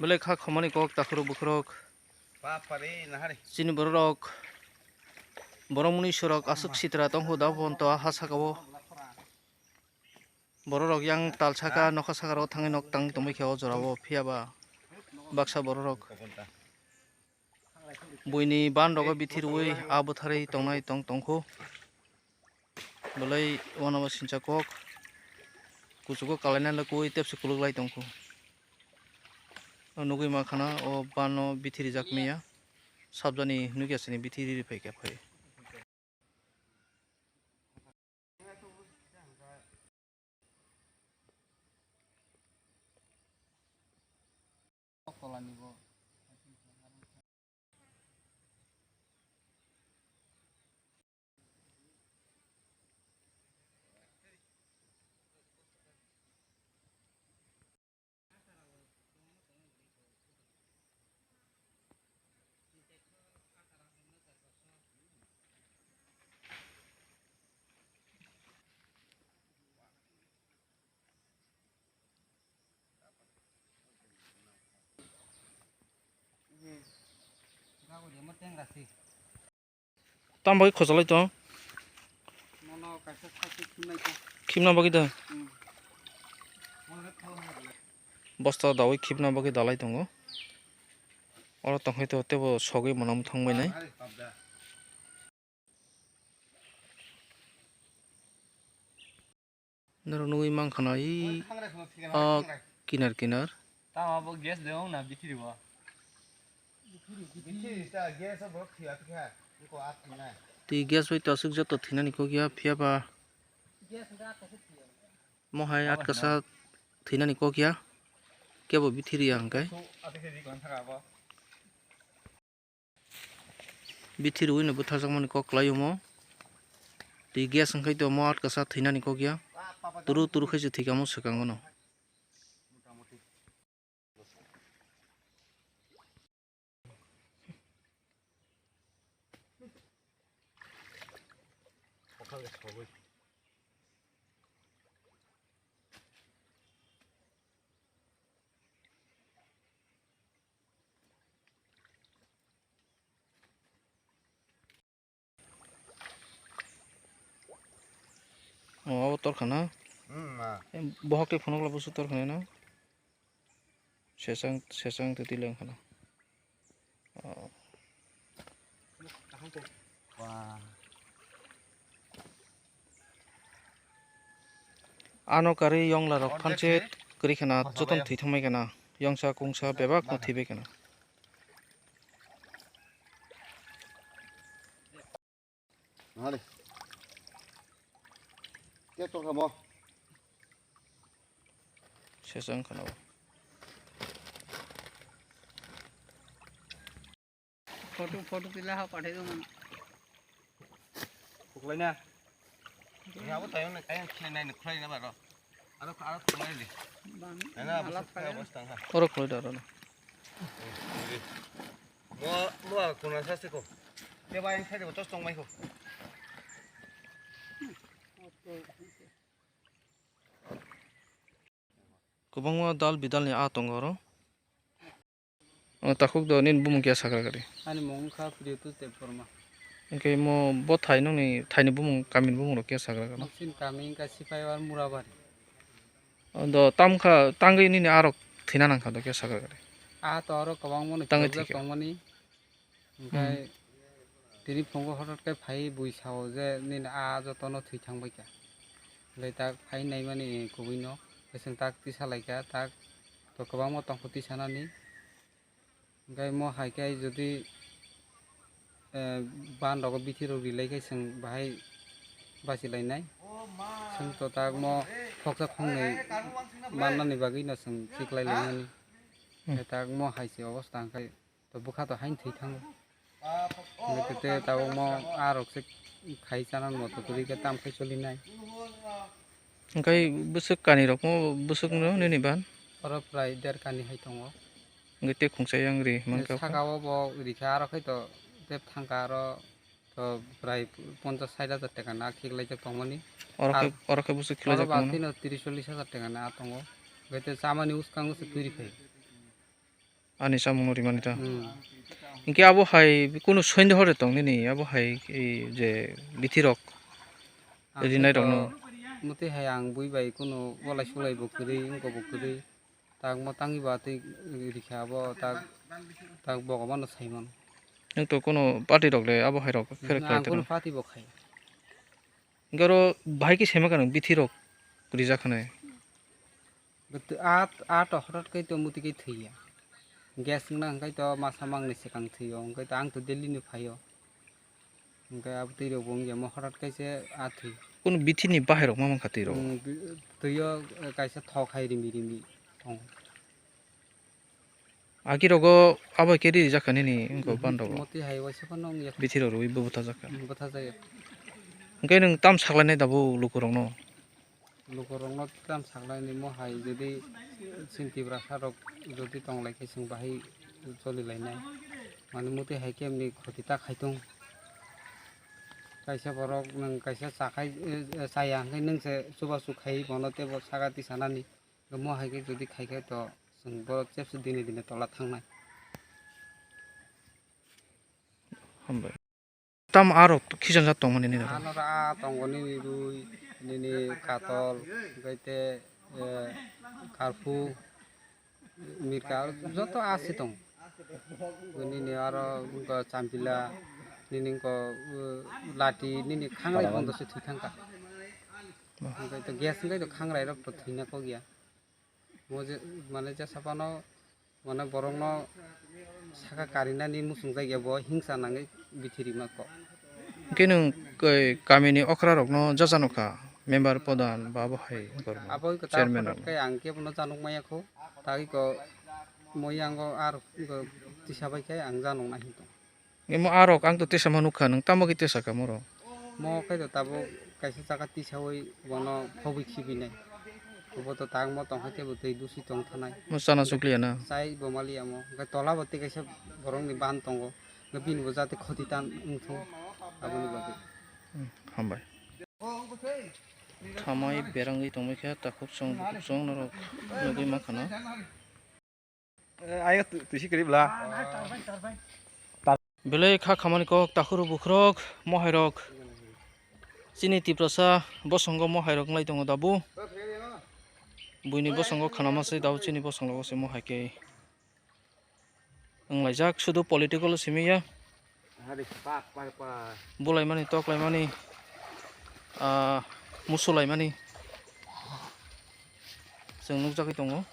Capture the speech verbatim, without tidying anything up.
Belai kha khomani kok takhurok bukhurok. Chini bororok, borok muni sorok aswk sitra tongkhu da ponto ha saka o. Bororok yang tal saka nokha saka rok thangwi nok tang tongwi khe o jora o, phiya ba baksa bororok buini ban rogo bithi rwui a bwtharwi tongnai tong tongkhu. Belai uanama sincha kok kuchugo kalaina le koi tepse kuluk lai tongkhu. O nugui mankha na o bano bithi rijak miya. Sabjani nugya sini bithi riri phaikha phai. Tam bagwi khojalai tong? Khimna bagwi da. Bosta dawi khimna bagwi dalai tongo. Oro tongkhai to tebo sogwi mwnam thangbai nai. Norok nugwi mankha na i a kinar kinar. Tamo bo gas de ong na bithi ribo. Twi gas bai to aswk joto thwinani kok ya phiya ba. Mohai atkasa thwinani kok ya. Kebo bithi riya hwnkhe. Bithi rwino bwtharjakmani kok kwlai omo. Twi gas wngkhai to omo atkasa thwinani kok ya. Turu turu khe se thwikamo swkang ono. O, abo torkha na? Hmm, ma. Em, bohok tei phunukla busu torkha na? Sesang, sesang tei twi leng khana. O. Wa. Ano karwi yongla rok phan se kwrwi khana, jotono thwi thangbai khana. Yongsa kungsa bebak no thwibai khana. Nari. Ke to kamo. Sesang khana. Photo, photo tila ha pathai do man. Khuklai na. Ni abo tayong na kayang khilai nai ni khulai na ba ro. Aro, aro khulai di. Bang, nai na, abo alap suk kaya kaya. Bos tang ha. Oro khulai da oro na. Mo, mo a kuna sa se ko. Te ba yang sai de tos tong mai ko. Kwbangma dal bidal ni aa tongo oro. O takhuk do nini bumung khe sagra gari. Ani mung wngkha Priyoto Debbarma. Hwnkhe mo bo thai nokni thaini bumung kamini bumung rok khe sagra gari. Noksin kami wngkha Sipaiyawar Murabari. O do tamkha tangwi nini arok thwina nangkha do khe sagra gari. Aa to oro kwbangma no tangwi thwikha tongmani. Hwnkhe tini phungo hothot khe phai bui sao je nini aa jotono thwi thangbai kha. Hwnkhe tak phai naimani kubui no, hwnkhe chwng tak tisa lai kha, tak to kwbangma tongkho tisanani. Hwnkhe mo hai khe jodi, eh, ban rogo bithi rok rilai khe chwng bahai bachi lainai. Chwng to tak mo khoksa khongnwi mannani bagwi no chwng chiklai lainani. Hwnkhe tak mo hai se obostha hwnkhe. To bwkha to haino thwi thango. Hwnkhe tei tabukmo aa rok se khai chana moto kwrwi khe tam khai cholinai. Hwnkhe bwswk kani rokmo bwswkno nini ban? Oro prai der kani hai tongo. Hwnkhe tei khungsa yang ri mankha. Saka o bo rikha aro khai to tei thangka aro to prai ponchas sait hajar taka na khiklaijak tongmani. Oro khe, aro oro khe bwswk oro khiklaijak ba tongmani? Tino tris chollis hajar taka na tongo. Hwnkhe tei chamani uskango se twi riphai. Ani chamungno rimani ta. Hmm. Hinkhe abo hai kunu soinde hore tong nini, abo hai, e, je bithirok Ang rinai khe to rokno. Mutwi hai ang bui bai kunu bolai sulai bo kwrwi, wngkha bo kwrwi. Tak mo tangwi ba twi rikha abo, tak, tak bogobano saimano. Nwng to kunu party rok le abo hai rok khe Ang khlai kunu tongno. Party bo khai. Hinkhe oro bahai khe saimankha nwng bithirok rijak hinwi. Bwtwi a, a to hotot khe to muti khe thwiya. Gas wngna hwnkhe to masa mangni swkang thwiyo, hwnkhe to ang to daily ni phaio. Hwnkhe abo twi rok bo wngya mo hotot khe se a thwi. Kunu bithi ni bahai rok ma mankha twi rok? Mm, bi-, twi o, eh, kaisa thok hai rimi rimi tongo. Agi rogo abo khe ri rijak kha nini wngkha. Mhm. Ban rogo. Moti hai waisa phano wngya. Bithi rok rwi bo bwthajak kha. Mm, bwthajak ya. Hwnkhe nwng tam saklainai dabo lukurokno? Lukurokno tam saklaini mo hai jodi chini Tiprasa rok jodi tonglai khe chwng bahai choli lainai. Mani moti hai khe mni khoti ta khai tong. Kaisa borok nwng kaisa chakhai, eh, chaya hwnkhe nwng se chubachu khai bono teibo saka tisanani. Mo hai khe jodi khai khe to chwng borok chepsa dine dine tola thangnai. Hambai. Tam arok khichang jat tongmani nini aro? Ano ra tongo nini rwi, nini katol, hwnkhe te, eh, karphu, mirka, joto a se tongo. Nini aro wngkha champila, nini wngkha, eh, lati, nini khangrai bondo se thwi thangkha. Hwnkhe to gas hwnkhe to khangrai rok to thwina kok ya. Mo je, mane jesa phano, mane borokno saka karinani muchungjak ya bo hingsa nangwi bithirima kok. Hwnkhe nwng, eh, kamini okra rokno jajanokha, member, pradhan ba abo hai gorma, abo wngkha ta chairman photo rokno. Khe ang kebono janok maya kho, tagwi ko mo yango ar wngkha tisa bai khe ang janok nai hinwi tong. Imo arok ang to tesa ma nukha, nwng tamo khe tesa kha moro? Mo khe to tabuk kaisa jaga tisaui bono phobwi khibinai. Obo to tangmo tongkha tei bo twi dusi tong thanai. Mo chana chukliya na? Chai bo maliya mo. Hwnkhe tola bo tei kaisa borokni ban tongo. Hwnkhe bini bo jate khoti tan wngthung aboni bagwi. Hmm, hambai. Thamai berangwi tongbai khe takhuk chwng bukhuk chwng norok nugwi mankha na. Belai kha khamani kok takhurok bukhurok mohairok chini Tiprasa bosongo mohairok wng lai tongo dabu. Buini bosongo khanama se dabu chini bosongo se mohai khe wng laijak sudu political simi ya. Bulaimani toklaimani, ah, musulaimani chwng nukjagwi tongo.